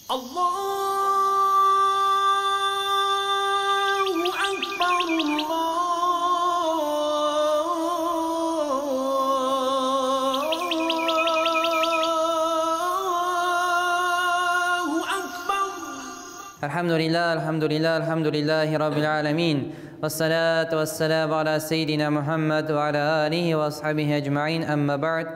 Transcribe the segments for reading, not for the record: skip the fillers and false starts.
Allahu Akbar, Allahu Akbar. Elhamdülillah, elhamdülillah, elhamdülillahi Rabbil alemin. Vessalatu vesselamu ala seyyidina Muhammed ve ala alihi ve ashabihi ecmain. Amma ba'd.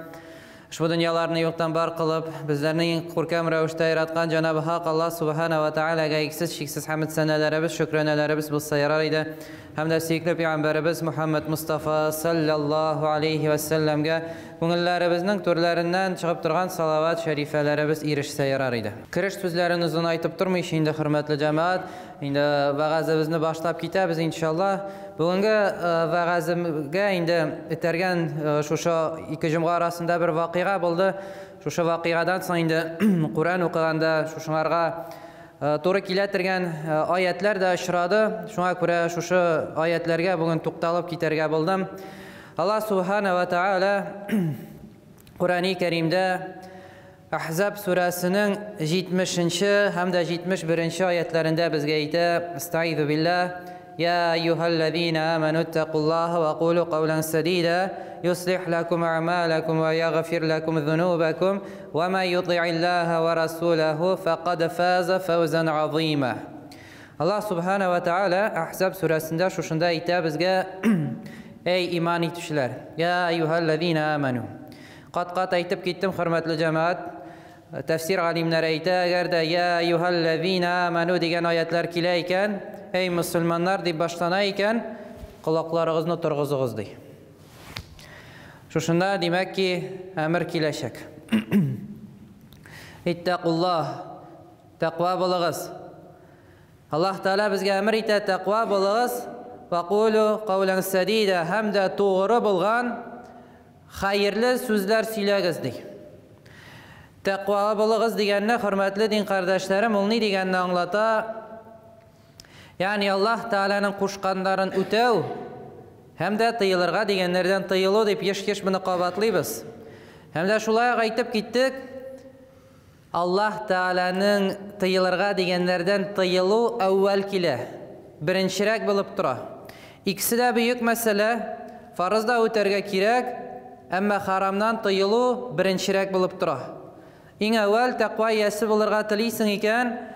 Ushbu дөньяларны юктан бар кылып, безләрне иң күркәм рәвештә яраткан Җанабы Хак Аллаһ Субхана ва Таалагә иксез чиксез хәмд сәнәләребез, шөкранәләребез булса ярар иде. Һәм дә сөекле пәйгамбәребез Мухаммад Мустафа саллаллаһу алейхи ва сәлләмгә күңелләребезнең түрләреннән чыгып торган салават шәрифәләребез ирешсә ярар иде. Кереш сүзләрен озын айтып тормыйча инде, хөрмәтле җәмәгать, инде вәгазебезне башлап китәбез иншаллаһ. Бүгенге вәгаземгә инде этәргән шушы ике җомга арасында бер вакыйга булды. Шушы вакыйгадан соң инде Коръән укыганда шушыңарга туры килә торган аятлар да очрады. Шуңа күрә шушы аятларга бүген тукталып китәргә булдым. Аллаһ Субхана ва Тааля Коръәни Кәримдә Ахзаб сүрәсенең 70-нче һәм дә 71-нче аятларында безгә әйтә: Астагыйзу биллаһ, يا أيها الذين آمنوا اتقوا الله وقولوا قولا سديدا يصلح لكم أعمالكم ويغفر لكم ذنوبكم ومن يطع الله ورسوله فقد فاز فوزا عظيما. Allah Subhanahu wa Taala Ahzab сүрәсендә шушында әйтә безгә: Эй иман итүчеләр, я әйюһәлләзина аману. Кат-кат әйтеп киттем, хөрмәтле җәмәгать. Тәфсир галимнәре әйтә, әгәр дә я әйюһәлләзина аману дигән аятлар килә икән, эй мусульманнар дип башлана икән, колакларыгызны торгызыгыз ди. Шушында димәк ки, әмер киләчәк. Иттакуллаһ, тәкъва булыгыз. Аллаһ Тааля безгә әмер итә, тәкъва булыгыз. Вакулу каулан садида, һәм дә тугры булган хәерле сүзләр сөйләгез ди. Тәкъва булыгыз дигәнне, хөрмәтле дин кардәшләрем, ул ни дигәнне аңлата? Ягъни Аллаһ Тааляның кушканнарын үтәү һәм дә тыелырга дигәннәрдән тыелу дип еш-еш моны кабатлыйбыз. Һәм дә шулай ук әйтеп киттек, Аллаһ Тааляның тыелырга дигәннәрдән тыелу әүвәл килә, беренчерәк булып тора. Икесе дә бөек мәсьәлә, фарыз да үтәргә кирәк, әмма харамнан тыелу беренчерәк булып тора. Иң әүвәл тәкъва иясе булырга телисең икән,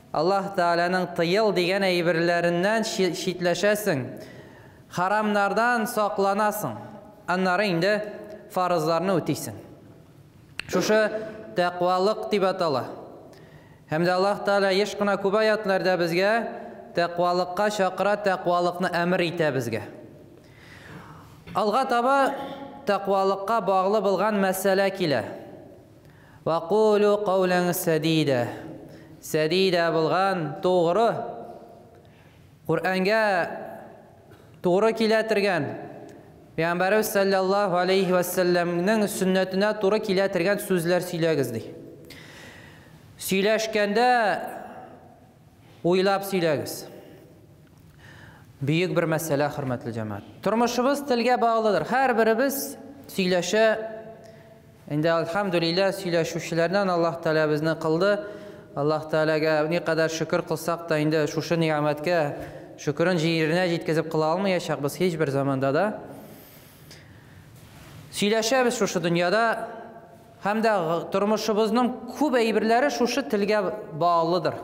Аллаһ Тааляның тыел дигән әйберләреннән читләшәсең, харамнардан сакланасың. Аннары инде фарызларны үтисең. Шушы тәкъвалык дип атала. Һәм дә Аллаһ Тааля еш кына күп аятларда безгә тәкъвалыкка чакыра, тәкъвалыкны әмер итә безгә. Алга таба тәкъвалыкка баглы булган мәсьәлә килә. Вакулу каулан садида. Садида булган тугры, Коръәнгә тугры килә торган, Пәйгамбәребез саллаллаһу алейхи ва сәлләмнең сөннәтенә туры килә торган сүзләр сөйләгез ди. Сөйләшкәндә уйлап сөйләгез. Бөек бер мәсьәлә, хөрмәтле җәмәгать. Тормышыбыз телгә баглыдыр. Һәрберебез сөйләшә. Инде альхамдулилла сөйләшүчеләрдән Аллаһ Тааля безне кылды. Аллаһ Тааляга никадәр шөкер кылсак та, инде шушы ни'мәткә шөкерен җиренә җиткезеп кыла алмаячакбыз һичбер заманда да. Сөйләшәбез шушы дөньяда, һәм дә тормышыбызның күп әйберләре шушы телгә баглыдыр.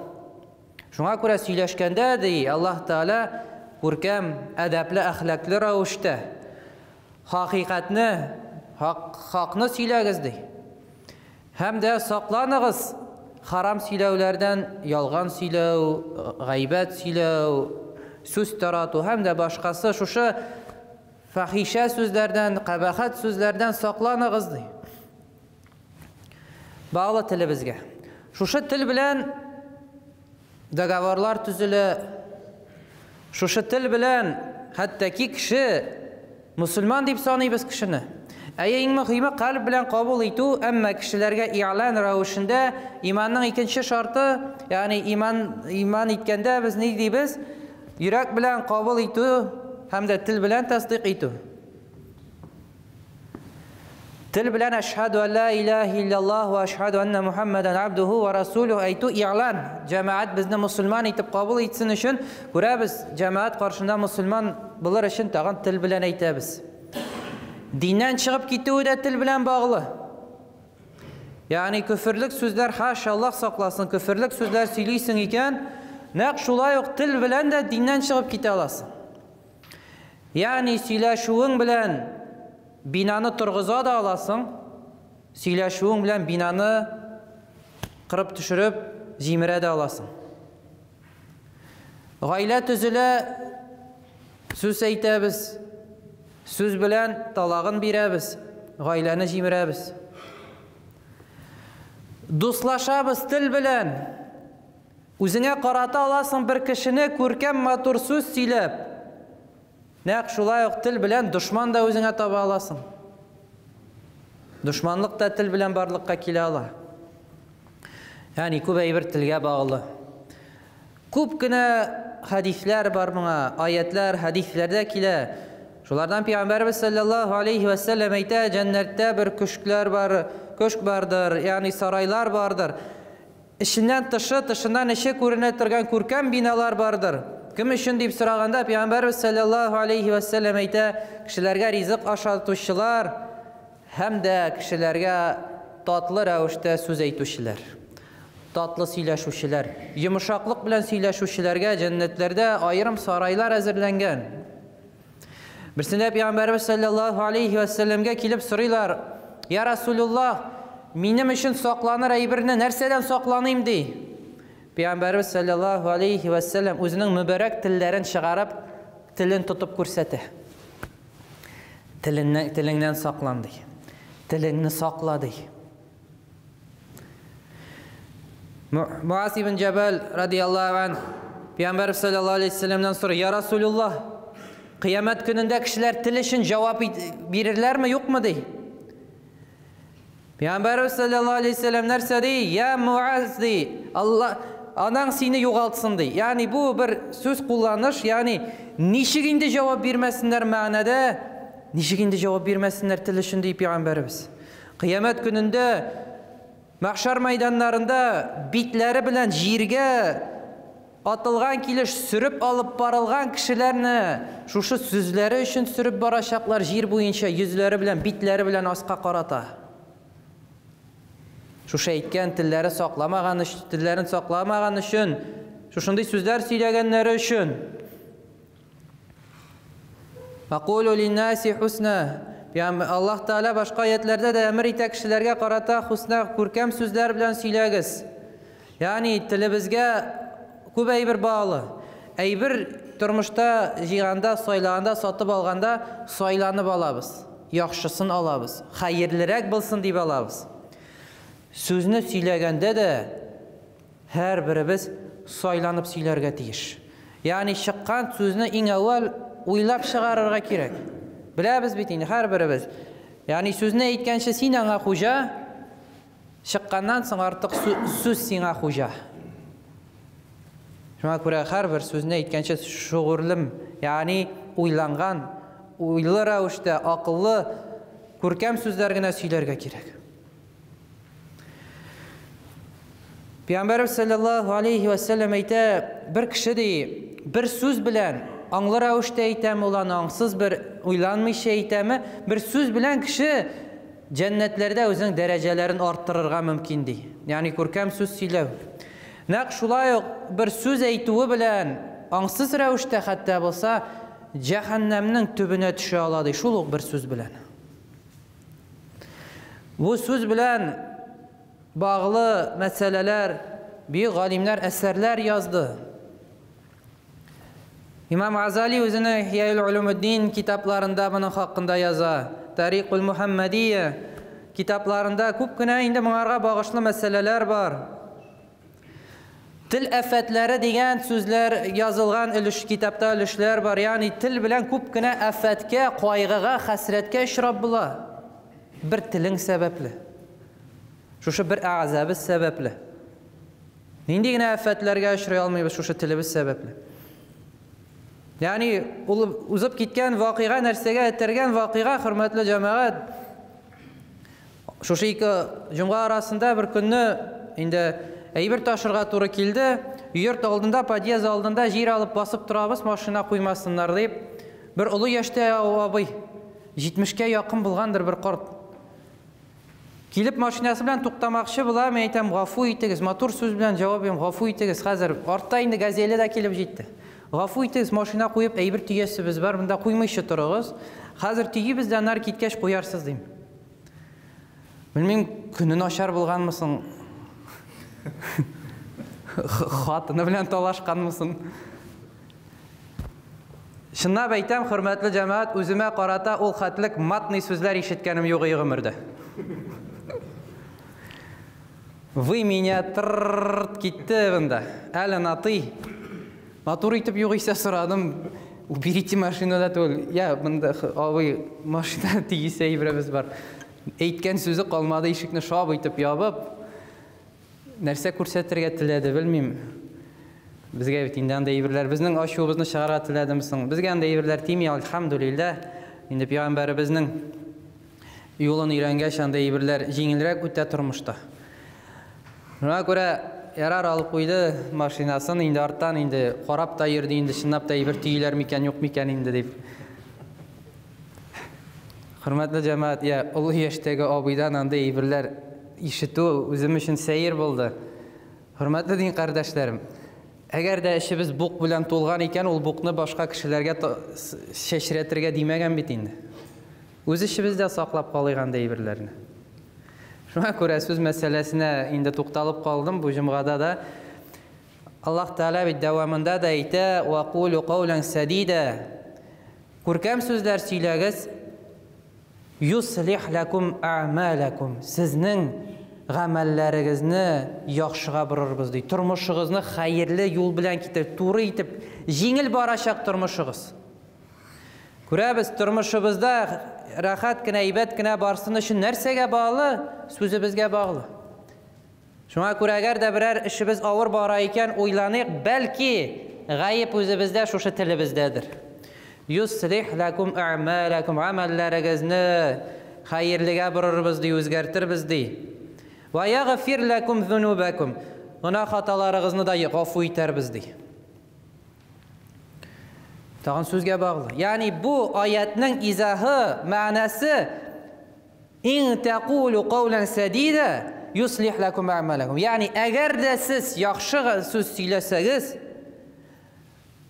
Шуңа күрә сөйләшкәндә ди Аллаһ Тааля күркәм, әдәпле, әхлаклы рәвештә хакыйкатьне, хакны сөйләгез ди. Һәм дә сакланыгыз харам сөйләүләрдән, ялган сөйләү, гайбәт сөйләү, сүз тарату һәм дә башкасы шушы фахишә сүзләрдән, кабахәт сүзләрдән сакланыгыз ди. Баглы телебезгә. Шушы тел белән договорлар төзелә. Шушы тел белән хәтта ки кеше мусульман дип саныйбыз кешене. Әйе, иң мөһиме кальб белән кабул итү, әмма кешеләргә игълан рәвешендә иманның икенче шарты, ягъни иман иткәндә без ни дибез? Йөрәк белән кабул итү һәм дә тел белән тасдыйк итү. Тел белән әшһәду ан ла илаһа илляллаһ ва әшһәду анна Мухаммадан абдуху ва расулуһу әйтү игълан. Җәмәгать безне мусульман итеп кабул итсен өчен, күрәбез, җәмәгать каршында мусульман булыр өчен тагын тел белән әйтәбез. Диннән чыгып китүе дә тел белән баглы. Ягъни көферлек сүзләр, хаша, Аллаһ сакласын, көферлек сүзләр сөйлисең икән, нәкъ шулай ук тел белән дә диннән чыгып китә аласың. Ягъни сөйләшүең белән бинаны торгыза да аласың, сөйләшүең белән бинаны кырып төшереп, җимерә дә аласың. Гаилә төзелә, сүз әйтәбез, сүз белән талагын бирәбез, гаиләне җимерәбез. Дуслашабыз тел белән. Үзеңә карата аласың бер кешене күркәм матур сүз сөйләп. Нәкъ шулай ук тел белән дошман да үзеңә таба аласың. Дошманлык та тел белән барлыкка килә ала. Ягъни күп әйбер телгә баглы. Күп кенә хәдисләр бар моңа, аятлар, хәдисләрдә килә. Шулардан Пәйгамбәрбез саллаллаһу алейхи ва саллям әйтә, җәннәттә бер көшкләр бар, көшк бардыр, ягъни сарайлар бардыр. Эченнән тышы, тышыннан эче күренә торган күркәм биналар бардыр. Кем өчен дип сораганда, Пәйгамбәрбез саллаллаһу алейхи ва саллям әйтә, кешеләргә ризык ашатучылар һәм дә кешеләргә татлы рәвештә сүз әйтүчеләр. Татлы сөйләшүчеләр, йомшаклык белән сөйләшүчеләргә җәннәтләрдә аерым сарайлар әзерләнгән. Берсендә Пәйгамбәрбез саллаллаһу алейхи ва саллямгә килеп сорыйлар: "Я Расулуллаһ, минем өчен сакланыр әйберне нәрсәдән сакланыйм?" ди. Пәйгамбәрбез саллаллаһу алейхи ва саллям үзенең мөбарәк телләрен чыгарып, телен тотып күрсәтә. Теленнән, телеңнән саклан ди. Телеңне сакла ди. Муаз ибн Җәбәл радияллаһу анх Пәйгамбәр саллаллаһу алейһи вәсәлләмнән сорый: "Я Расулуллаһ, кыямәт көнендә кешеләр тел өчен җавап бирерләрме, юкмы?" ди. Пәйгамбәр саллаллаһу алейһи вәсәлләм нәрсә ди? "Я Муаз" ди. Алла анаң сине югалтсын ди. Ягъни бу бер сүз кулланыш, ягъни ничек инде җавап бирмәсеннәр мәгънәдә, ничек инде җавап бирмәсеннәр тел өчен ди пәйгамбәребез. Кыямәт көнендә мәхшәр мәйданнарында битләре белән җиргә атылган килеш сөреп алып барылган кешеләрне шушы сүзләре өчен сөреп барачаклар җир буенча йөзләре белән, битләре белән аска карата. Шушы әйткән телләре сакламаган өчен, телләрен сакламаган өчен, шушындый сүзләр сөйләгәннәре өчен. Факулу линнаси хусна. Аллаһ Тәгалә башка аятләрдә дә әмер итә кешеләргә карата хусна, күркәм сүзләр белән сөйләгез. Ягъни телебезгә күп әйбер баглы. Әйбер тормышта җыйганда, сайлаганда, сатып алганда сайланып алабыз. Яхшысын алабыз. Хәерлерәк булсын дип алабыз. Сүзне сөйләгәндә дә һәрберебез сайланып сөйләргә тиеш. Ягъни чыккан сүзне иң әүвәл уйлап чыгарырга кирәк. Беләбез бит инде һәрберебез. Ягъни сүзне әйткәнче син аңа хуҗа, чыкканнан соң артык сүз сиңа хуҗа. Шуңа күрә һәрбер сүзне әйткәнче шөгырлем, ягъни уйланган, уйлы рәвештә, акыллы, күркәм сүзләр генә сөйләргә кирәк. Пәйгамбәрбез саллаллаһу алейхи ва саллям әйтә, бер кеше ди, бер сүз белән аңлы рәвештә әйтәме ул аны, аңсыз бер уйланмыйча әйтәме, бер сүз белән кеше җәннәтләрдә үзенең дәрәҗәләрен арттырырга мөмкин ди. Ягъни күркәм сүз сөйләү. Нәкъ шулай ук бер сүз әйтүе белән аңсыз рәвештә хәтта булса җәһәннәмнең төбенә төшә ала ди, шул ук бер сүз белән. Бу сүз белән баглы мәсьәләләр бөек галимнәр әсәрләр язды. Имам Газали үзенең Ихяил Улумуддин китапларында моның хакында яза. Тарикул Мухаммадия китапларында күп кенә инде моңарга багышлы мәсьәләләр бар. Тел афәтләре дигән сүзләр язылган өлеш китапта өлешләр бар. Ягъни тел белән күп кенә афәткә, кайгыга, хәсрәткә очрап була. Бер телең сәбәпле. Шушы бер әгъзабыз сәбәпле. Нинди генә афәтләргә очрый алмыйбыз шушы телебез сәбәпле. Ягъни ул узып киткән вакыйга нәрсәгә этәргән вакыйга, хөрмәтле җәмәгать. Шушы ике җомга арасында бер көнне инде әйбер ташырга туры килде. Йорт алдында, подъезд алдында җир алып басып торабыз, машина куймасыннар дип. Бер олы яшьтә абый, 70-кә якын булгандыр бер карт. Килеп машинасы белән туктамакчы була, мин әйтәм, гафу итегез, матур сүз белән җавап бирәм, гафу итегез, хәзер артта инде газеле дә килеп җитте. Гафу итегез, машина куеп әйбер төясебез бар, монда куймыйча торыгыз. Хәзер төйибез дә, аннары киткәч куярсыз дим. Белмим, көне начар булганмы соң? Хатыны белән талашканмы соң? Чынлап әйтәм, хөрмәтле җәмәгать, үземә карата ул хәтлек матный сүзләр ишеткәнем юк иде гомердә. Вы меня тррррт китте монда. Әле на ты. Матур итеп югыйсә сорадым. Уберите машину да түгел. Я, монда абый машина тигезсә әйберебез бар. Әйткән сүзе калмады, ишекне шап итеп ябып, нәрсә күрсәтергә теләде, белмим. Безгә бит инде андый әйберләр, безнең ачуыбызны чыгарга теләдеме соң? Безгә андый әйберләр тими, альхамдулилла. Инде пәйгамбәребезнең юлын өйрәнгәч, андый әйберләр җиңелрәк үтә тормышта. Шуңа күрә ярар алып куйды машинасын, инде арттан инде карап та йөрде, инде чынлап та әйбер төйләр микән, юк микән инде дип. Хөрмәтле җәмәгать, я, олы яшьтәге абыйдан андый әйберләр ишетү үзем өчен сәер булды. Хөрмәтле дин кардәшләрем, әгәр дә эшебез бук белән тулган икән, ул букны башка кешеләргә чәчрәтергә димәгән бит инде. Үз эшебездә саклап калыйк андый әйберләрне. Шуңа күрә сүз мәсьәләсенә инде тукталып калдым бу җомгада да. Аллаһ Тәгалә бит дәвамында да әйтә: "Ва кулу каулан садида". Күркәм сүзләр сөйләгез. Юслих лакум а'малакум. Сезнең гамәлләрегезне яхшыга борырбыз ди. Тормышыгызны хәерле юл белән китер, туры итеп, җиңел барачак тормышыгыз. Күрәбез, тормышыбызда рәхәт кенә, әйбәт кенә барсын өчен нәрсәгә баглы? Сүзебезгә баглы. Шуңа күрә әгәр дә берәр эшебез авыр бара икән, уйланыйк, бәлки гаеп үзебездә, шушы телебездәдер. Юслих лакум а'малакум, гамәлләрегезне хәерлегә борырбыз ди, үзгәртербез ди. Ва ягфир лакум зунубакум. Гөнаһ хаталарыгызны да гафу итәрбез ди. Тагын сүзгә баглы. Ягъни бу аятның изахы, мәгънәсе ин тәкулу каулан садида юслих лакум а'малакум. Ягъни әгәр дә сез яхшы сүз сөйләсәгез,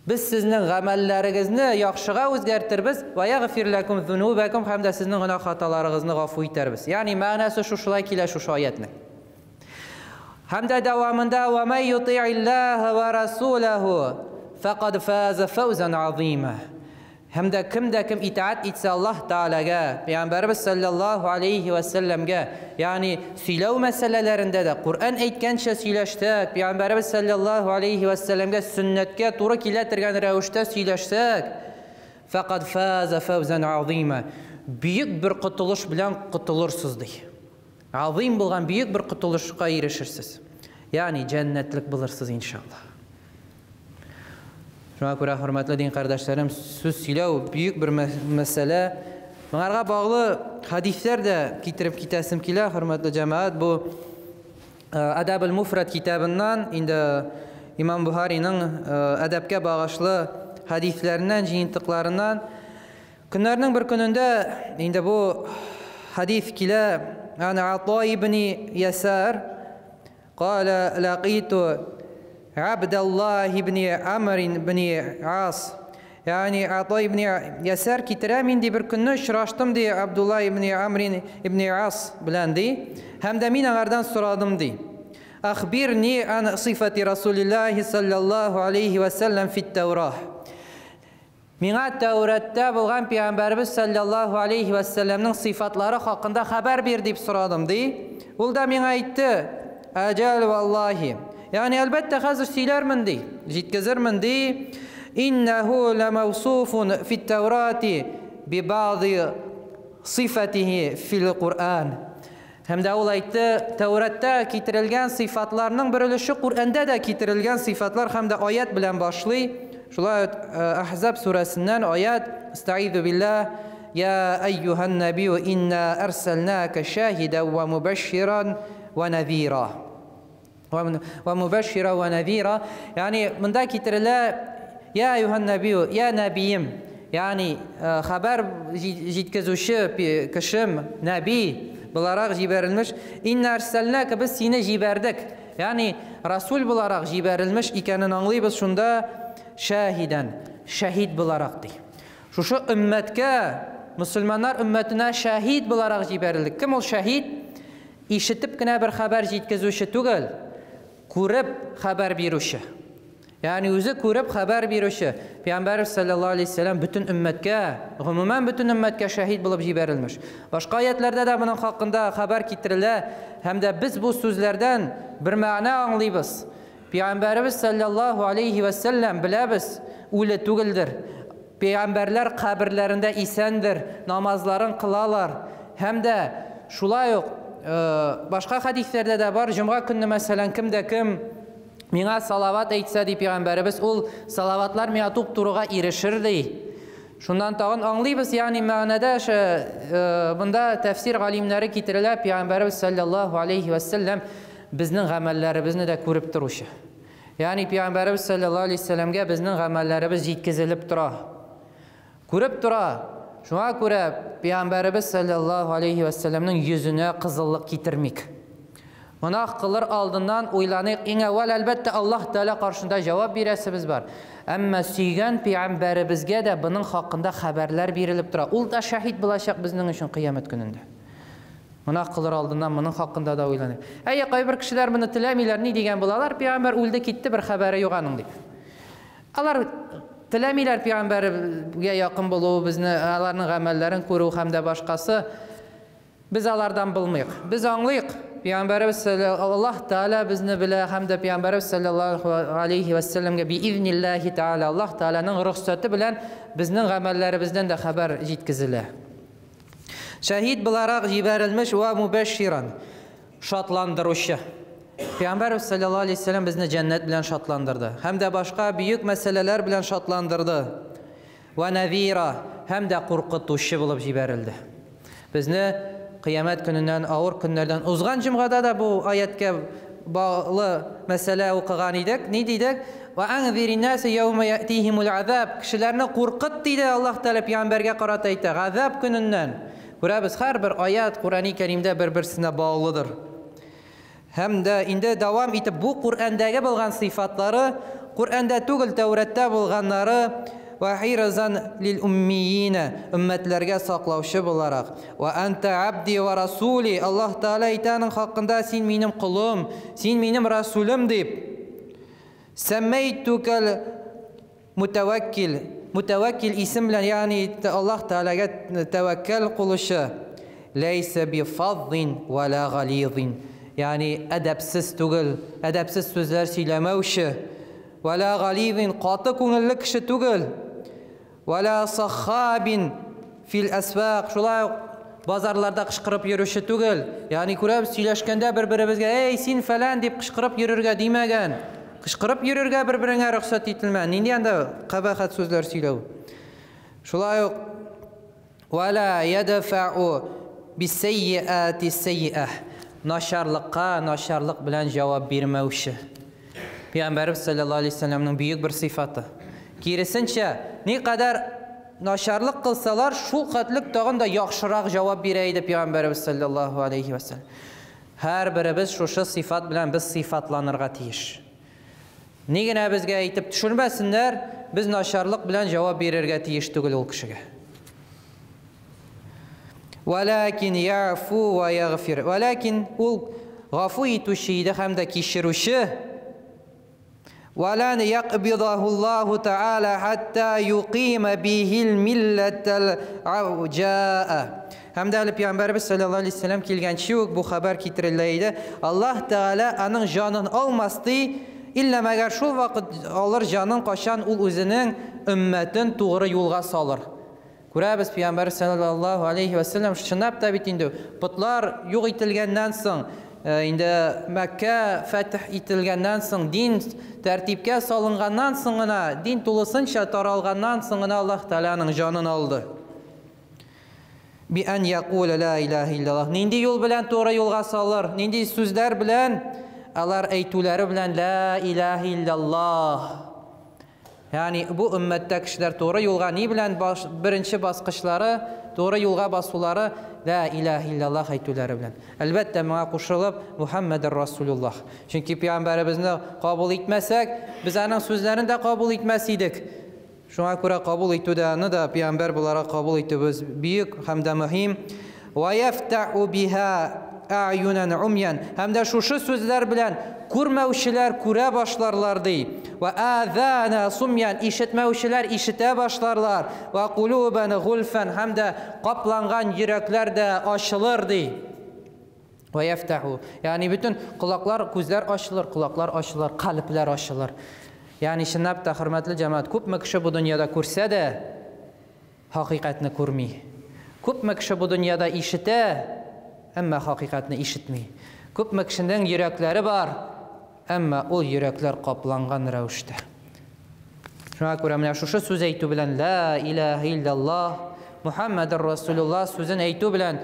без сезнең гамәлләрегезне яхшыга үзгәртербез, ва ягфир лакум зунубакум, һәм дә сезнең гөнаһ хаталарыгызны гафу итәрбез. Ягъни мәгънәсе шушылай килә шушы аятның. Һәм дә дәвамында ва май юти'иллаһа ва расулаху фақад фаза фаузан азима. Һәм дә кем дә кем итаат итсә Аллаһ Тәгаләгә, Пәйгамбәребез саллаллаһу алейхи ва сәлләмгә, ягъни сөйләү мәсьәләләрендә дә Коръән әйткәнчә сөйләштек, Пәйгамбәребез саллаллаһу алейхи ва сәлләмгә сөннәткә туры килә торган рәвештә сөйләшсәк, фақад фаза фаузан азима. Бөек бер котылыш белән котылырсыз ди. Азим булган бөек бер котылышка ирешерсез. Ягъни җәннәтлек булырсыз иншаллаһ. Шуңа күрә, хөрмәтле дин кардәшләрем, сүз сөйләү бөек бер мәсьәлә. Моңарга баглы хәдисләр дә китереп китәсем килә, хөрмәтле җәмәгать. Бу Әдәб әл-Муфрад китабыннан, инде Имам Бухариның әдәпкә багышлы хәдисләреннән, җыентыкларыннан. Көннәрнең бер көнендә инде бу хәдис килә. Ана Ата ибн Ясар قال لقيت عبد الله بن عمر بن Ас. Ягъни Ата ибн Ясар китерә, мин ди бер көнне очраштым ди Абдулла ибн Амр ибн Ас белән ди. Һәм дә мин аңардан сорадым ди. Ахбирни ан сифати Расулиллахи саллаллаху алейхи ва саллям фит Тәүрах. Миңа Тәүрәттә булган Пәйгамбәребез саллаллаху алейхи ва саллямның сыйфатлары хакында хәбәр бир дип сорадым ди. Ул да миңа әйтте: Әҗәл валлахи. Ягъни әлбәттә хәзер сөйләрмен ди, җиткезермен ди. Иннәһу ламавсуфун фит Тәүрати би баъди сифатихи фил Куръан. Һәм дә ул әйтте, Тәүрәттә китерелгән сыйфатларның бер өлеше Куръанда да китерелгән сыйфатлар һәм дә аят белән башлый. Шулай Әхзаб сүрәсеннән аят: Астаизу биллаһ, Я әйюһән нәбию инна әрсәлнәкә шаһидән вә мубәшширан вә нәзира. Вә мубәшшира вә нәзира. Ягъни монда китерелә Я әйюһән нәбию, я нәбием, ягъни хәбәр җиткезүче кешем, нәби буларак җибәрелмеш. Инна әрсәлнәкә, без сине җибәрдек. Ягъни расул буларак җибәрелмеш икәнен аңлыйбыз шунда шаһидән, шәһид буларак ди. Шушы өммәткә, мөселманнар өммәтенә шәһид буларак җибәрелдек. Кем ул шәһид? Ишетеп кенә бер хәбәр җиткезүче түгел, күреп хәбәр бирүче. Ягъни үзе күреп хәбәр бирүче. Пәйгамбәрбез саллаллаһу алейһи вәсәлләм бөтен өммәткә, гомумән бөтен өммәткә шәһид булып җибәрелмеш. Башка аятләрдә дә моның хакында хәбәр китерелә һәм дә без бу сүзләрдән бер мәгънә аңлыйбыз. Пәйгамбәребез саллаллаһу алейһи вә сәлләм, беләбез, үле түгелдер. Пәйгамбәрләр каберләрендә исәндер, намазларын кылалар. Һәм дә шулай ук башка хәдисләрдә дә бар, җомга көнне, мәсәлән, кем дә кем миңа салават әйтсә, ди пәйгамбәребез, ул салаватлар миңа туп-турыга ирешер, ди. Шуннан тагын аңлыйбыз, ягъни мәгънәдә монда тәфсир галимнәре китерелә, пәйгамбәребез саллаллаһу алейһи вә сәлләм безнең гамәлләребезне дә күреп торучы. Ягъни пәйгамбәребез саллаллаһу алейһи вәсәлләмгә безнең гамәлләребез җиткезелеп тора. Күреп тора. Шуңа күрә пәйгамбәребез саллаллаһу алейһи вәсәлләмнең йөзенә кызыллык китермик. Гөнаһ кылыр алдыннан уйланыйк. Иң әүвәл, әлбәттә, Аллаһ Тәгалә каршында җавап бирәсебез бар. Әмма сөйгән пәйгамбәребезгә дә моның хакында хәбәрләр бирелеп тора. Ул да шаһит булачак безнең өчен кыямәт көнендә. Гөнаһ кылыр алдыннан моның хакында да уйланыйк. Әйе, кайбер кешеләр моны теләмиләр, ни дигән булалар, пәйгамбәр үлде, китте, бер хәбәре юк аның дип. Алар теләмиләр пәйгамбәргә якын булуыбызны, аларның гамәлләрен күрү һәм дә башкасы. Без алардан булмыйк. Без аңлыйк, пәйгамбәребез Аллаһ Тәгалә безне белә һәм дә пәйгамбәребез саллаллаһу алейхи вәссәламгә биизниллаһи тәгалә Аллаһ Тәгаләнең рөхсәте белән безнең гамәлләребездән дә хәбәр җиткезелә. Шәһид буларак җибәрелмеш вә мубәшширан, шатландыручы. Пәйгамбәрбез саллаллаһу алейһи вәсәлләм безне җәннәт белән шатландырды һәм дә башка бөек мәсьәләләр белән шатландырды. Вә нәзира, һәм дә куркытучы булып җибәрелде. Безне кыямәт көненнән, авыр көннәрдән узган җомгада да бу аятькә баглы мәсьәлә укыган идек. Ни дидек? Ва анзирин-насе яума ятихимул азаб. Кешеләрне куркыт диде Аллаһ Тәгалә пәйгамбәргә карата әйтә, газап көненнән. Күрәбез, һәрбер аят Коръәни Кәримдә бер-берсенә баглыдыр. Һәм дә инде дәвам итеп бу Коръәндәге булган сыйфатлары, Коръәндә түгел, Тәүрәттә булганнары, Вә хирзан лил уммиина, өммәтләргә саклаучы буларак. Вә анта абди вә расули, Аллаһ Тәгалә әйтә аның хакында, син минем колым, син минем расулем дип. Сәммәйтүкәл мутәвәккил, мутәвәккил исем белән, ягъни Аллаһ Тәгаләгә тәвәккәл кылучы. Ләйсә би фаззин вә ла гализин, ягъни әдәпсез түгел, әдәпсез сүзләр сөйләмәүче. Вә ла гализин, каты күңелле кеше түгел. Вә ла саххабин фил әсвак, шулай ук базарларда кычкырып йөрүче түгел. Ягъни күрәбез, сөйләшкәндә бер-беребезгә, "Эй, син фәлән" дип кычкырып йөрергә димәгән. Кычкырып йөрергә бер-береңә рөхсәт ителмәгән. Нинди анда кабахәт сүзләр сөйләү. Шулай ук Вә ла ядфәу биссәйиәти сәйиәһ. Начарлыкка начарлык белән җавап бирмәүче. Пәйгамбәребез салләллаһу алейһи ва сәлләмнең бөек бер сыйфаты. Киресенчә, никадәр начарлык кылсалар, шул хәтлек тагын да яхшырак җавап бирә иде Пәйгамбәребез салләллаһу алейһи ва сәлләм. Һәрберебез шушы сыйфат белән без сыйфатланырга тиеш. Ни генә безгә әйтеп төшермәсеннәр, без начарлык белән җавап бирергә тиеш түгел ул кешегә. Вәләкин яфу ва ягфир. Вәләкин ул гафу итүче иде һәм дә кичерүче. Вәлән якбидаһу Аллаһу Тааля хатта юкима бихил милләтәл ауҗаа. Һәм дә әле Пәйгамбәребез саллаллаһу алейһи вәсәлләм килгәнче үк бу хәбәр китерелә иде. Аллаһ Тәгалә аның җанын алмас ди, иллә мәгәр шул вакыт алыр җанын, кайчан ул үзенең өммәтен тугры юлга салыр. Күрәбез, Пәйгамбәр саллаллаһу алейһи вәсәлләм чынлап та бит инде потлар юк ителгәннән соң, инде Мәккә фәтх ителгәннән соң, дин тәртипкә салынганнан соң гына, дин тулысынча таралганнан соң гына Аллаһ Тәгалә аның җанын алды. Би ан якула ла илаһа иллаллаһ. Нинди юл белән туры юлга салыр? Нинди сүзләр белән? Алар әйтүләре белән ла илаһа иллаллаһ. Ягъни бу өммәттә кешеләр туры юлга ни белән баш, беренче баскычлары, туры юлга басулары ла илаһа иллаллаһ әйтүләре белән. Әлбәттә, моңа кушылып Мухаммадыр Расулуллаһ. Чөнки пәйгамбәребезне кабул итмәсәк, без аның сүзләрен дә кабул итмәс идек. Шуңа күрә кабул итү дә, аны да пәйгамбәр буларак кабул итүебез бөек һәм дә мөһим. Ва яфтаху биха а'юнан умьян. Һәм дә шушы сүзләр белән күрмәүчеләр күрә башларлар ди. Ва азана сумьян, ишетмәүчеләр ишетә башларлар. Ва кулубан гульфан, һәм дә капланган йөрәкләр дә ачылыр ди. Ва яфтаху. Ягъни бөтен колаклар, күзләр ачылыр, колаклар ачылыр, калебләр ачылыр. Ягъни чынлап та, хөрмәтле җәмәгать, күпме кеше бу дөньяда күрсә дә, хакыйкатьне күрми. Күпме кеше бу дөньяда ишетә, әмма хакыйкатьне ишетми. Күпме кешенең йөрәкләре бар, әмма ул йөрәкләр капланган рәвештә. Шуңа күрә менә шушы сүз әйтү белән ла илаһа иллаллаһ Мухаммадур Расулуллаһ сүзен әйтү белән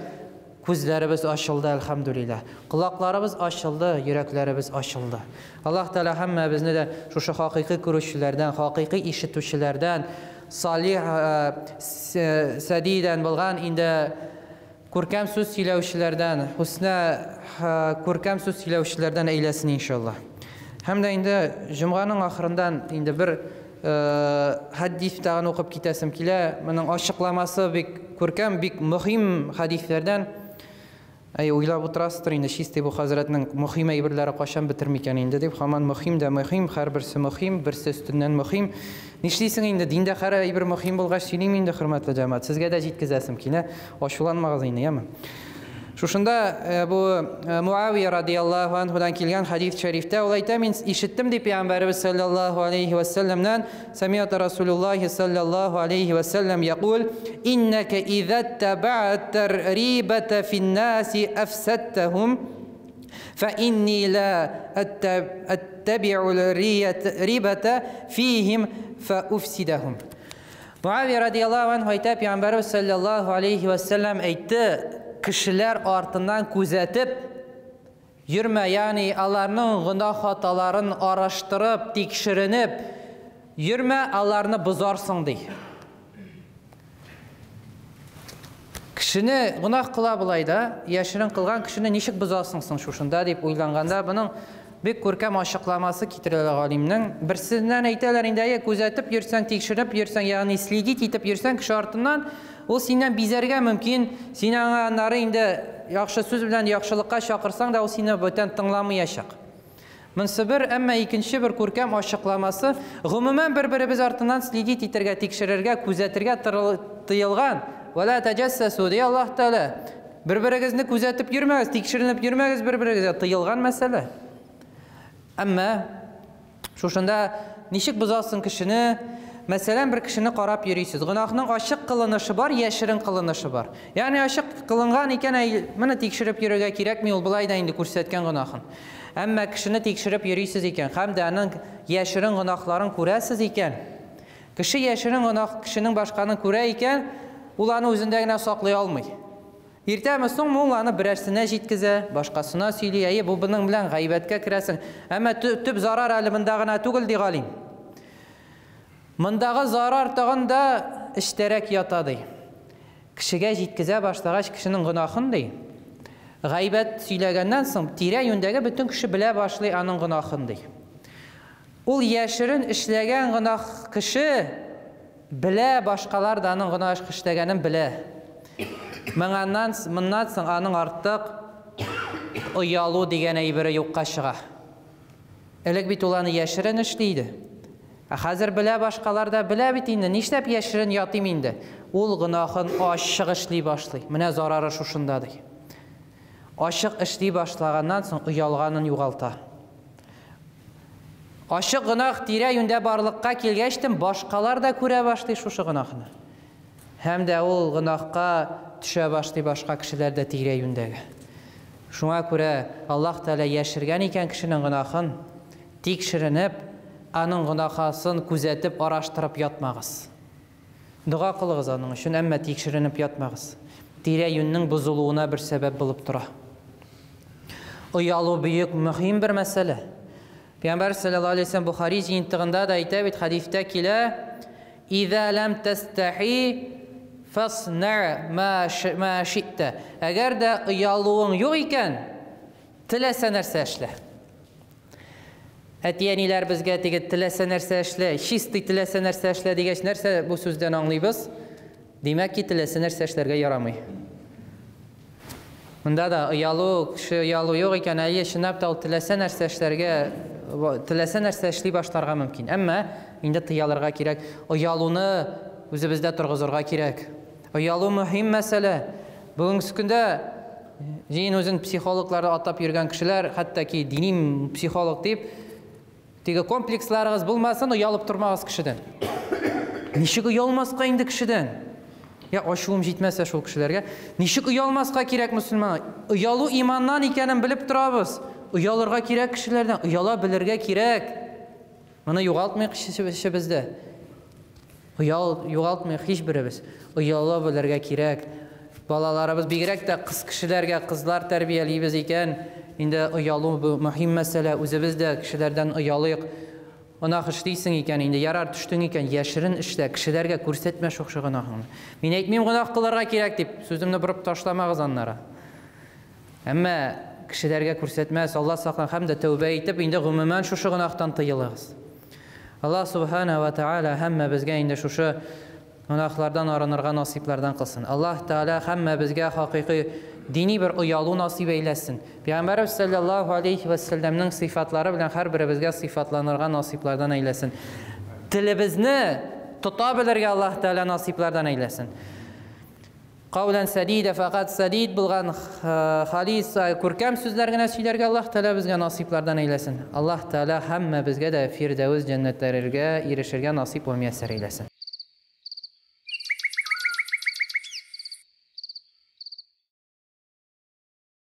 күзләребез ачылды, әлхәмдүлилләһ. Колакларыбыз ачылды, йөрәкләребез ачылды. Аллаһ Тәгалә һәммәбезне дә шушы хакыйкый күрүчеләрдән, хакыйкый ишетүчеләрдән, салих сәдидән булган инде күркәм сүз сөйләүчеләрдән, хөснә күркәм сүз сөйләүчеләрдән әйләсен иншаллаһ. Һәм дә инде җомганың ахырындан инде бер хәдис тагын укып китәсем килә. Моның ачыкламасы бик күркәм, бик мөһим хәдисләрдән. Әй, уйлап утырасыздыр инде, чистый бу хәзрәтнең мөһим әйберләре кайчан бетер микән инде дип, һаман мөһим дә мөһим, һәрберсе мөһим, берсе өстеннән мөһим. Нишлисең инде, диндә һәр әйбер мөһим булгач, сөйлим инде, хөрмәтле җәмәгать. Сезгә дә җиткезәсем килә. Ачуланмагыз инде, яме. Шушында бу Муавия радияллаһу анһудан килгән хадис шәрифтә ул әйтә, мин ишеттем дип пәйгамбәребез саллаллаһу алейхи ва сәлләмнән, сами'та Расулуллаһи саллаллаһу алейхи ва сәлләм якул, иннәкә иза таба'та рибата фин-наси афсадтахум, фа инни ла аттаби'у рибата фихим фа уфсидахум. Муавия радияллаһу анһу әйтә, пәйгамбәребез саллаллаһу алейхи ва сәлләм әйтте, кешеләр артыннан күзәтеп йөрмә, ягъни аларның гөнаһ хаталарын араштырып, тикшеренеп йөрмә, аларны бозарсың ди. Кешене гөнаһ кыла болай да, яшерен кылган кешене ничек бозасың соң шушында дип уйланганда, буның бик күркәм ачыкламасы китерелә галимнең. Берсеннән әйтәләр инде, әйе, күзәтеп йөрсәң, тикшереп йөрсәң, ягъни следить итеп йөрсәң кеше артыннан, ул синнән бизәргә мөмкин, син аңа аннары инде яхшы сүз белән яхшылыкка чакырсаң да, ул сине бүтән тыңламаячак. Монсы бер, әмма икенче бер күркәм ачыкламасы, гомумән бер-беребез артыннан следить итәргә, тикшерергә, күзәтергә тыелган. Вала таҗассасу, ди Аллаһ Тәгалә. Бер-берегезне күзәтеп йөрмәгез, тикшеренеп йөрмәгез бер-берегезгә, тыелган мәсьәлә. Әмма шушында ничек бозасың кешене? Мәсәлән, бер кешене карап йөрисез. Гөнаһның ачык кылынышы бар, яшерен кылынышы бар. Ягъни ачык кылынган икән, әй, моны тикшереп йөрергә кирәкми, ул болай да инде күрсәткән гөнаһын. Әмма кешене тикшереп йөрисез икән, һәм дә аның яшерен гөнаһларын күрәсез икән, кеше яшерен гөнаһ кешенең башканы күрә икән, ул аны үзендә генә саклый алмый. Иртәме соңмы ул аны берәрсенә җиткезә, башкасына сөйли, әйе, бу буның белән гайбәткә керәсең. Әмма төп зарар әле монда гына түгел, ди галим. Мондагы зарар тагын да эчтәрәк ята, ди. Кешегә җиткезә башлагач кешенең гөнаһын, ди. Гайбәт сөйләгәннән соң тирә-юньдәге бөтен кеше белә башлый аның гөнаһын, ди. Ул яшерен эшләгән гөнаһ кеше белә, башкалар да аның гөнаһ эшләгәнен белә. Моннан соң аның артык оялу дигән әйбере юкка чыга. Элек бит ул аны яшерен эшли иде. Ә хәзер белә, башкалар да белә бит инде, нишләп яшерен ятыйм инде? Ул гөнаһын ачык эшли башлый. Менә зарары шушында, ди. Ачык эшли башлаганнан соң оялганын югалта. Ачык гөнаһ тирә-юньдә барлыкка килгәчтен башкалар да күрә башлый шушы гөнаһны. Һәм дә ул гөнаһка төшә башлый башка кешеләр дә тирә-юньдәге. Шуңа күрә Аллаһ Тәгалә яшергән икән кешенең гөнаһын, тикшеренеп, аның гөнаһасын күзәтеп, араштырып ятмагыз. Дога кылыгыз аның өчен, әмма тикшеренеп ятмагыз. тирә-юньнең бозылуына бер сәбәп булып тора. Оялу бөек мөһим бер мәсьәлә. Пәйгамбәр саллаллаһу алейһи вәсәлләм Бухари җыентыгында да әйтә бит, хәдистә килә, "Иза лам тастахи фасна ма ши'та". Әгәр дә оялуың юк икән, теләсә нәрсә эшлә. Әти-әниләр безгә теге теләсә нәрсә эшлә, чистый теләсә нәрсә эшлә дигәч, нәрсә бу сүздән аңлыйбыз? Димәк ки, теләсә нәрсә эшләргә ярамый. Монда да оялу, кеше оялу юк икән, әйе, чынлап та ул теләсә нәрсә эшләргә, теләсә нәрсә эшли башларга мөмкин. Әмма инде тыялырга кирәк. Оялуны үзебездә торгызырга кирәк. Оялу мөһим мәсьәлә. Бүгенге көндә җыен үзен психологлар атап йөргән кешеләр, хәтта ки дини психолог дип, Теге комплексларыгыз булмасын, оялып тормагыз кешедән. Ничек оялмаска инде кешедән? Я ачуым җитмәсә шул кешеләргә. Ничек оялмаска кирәк мөселман? Оялу иманнан икәнен белеп торабыз. Оялырга кирәк кешеләрдән, ояла белергә кирәк. Моны югалтмыйк эчебездә. Оял югалтмыйк һичберебез. Ояла белергә кирәк. Балаларыбыз, бигрәк тә кыз кешеләргә, кызлар тәрбиялибез икән, инде оялу бу мөһим мәсьәлә. Үзебез дә кешеләрдән оялыйк. Гөнаһ эшлисең икән, инде ярар төштең икән, яшерен эшлә, кешеләргә күрсәтмә шушы гөнаһыңны. Мин әйтмим гөнаһ кылырга кирәк дип, сүземне борып ташламагыз аннары. Әмма кешеләргә күрсәтмәс, Алла саклан, һәм дә тәүбә итеп, инде гомумән шушы гөнаһтан тыелыгыз. Аллаһ Субхана ва Тааля һәммәбезгә инде шушы гөнаһлардан арынырга насыйплардан кылсын. Аллаһ Тааля һәммәбезгә хакыйкый дини бер оялу насыйп әйләсен. Пәйгамбәребез саллаллаһу алейхи ва сәлләмнең сыйфатлары белән һәрберебезгә сыйфатланырга насыйплардан әйләсен. Телебезне тота белергә Аллаһ Тааля насыйплардан әйләсен. Каулән сәдидә, фәкать сәдид булган халис, күркәм сүзләр генә сөйләргә Аллаһ Тәгалә безгә насыйплардан әйләсен. Аллаһ Тәгалә һәммәбезгә дә Фирдәвес җәннәтләрергә ирешергә насыйп вә мияссәр әйләсен.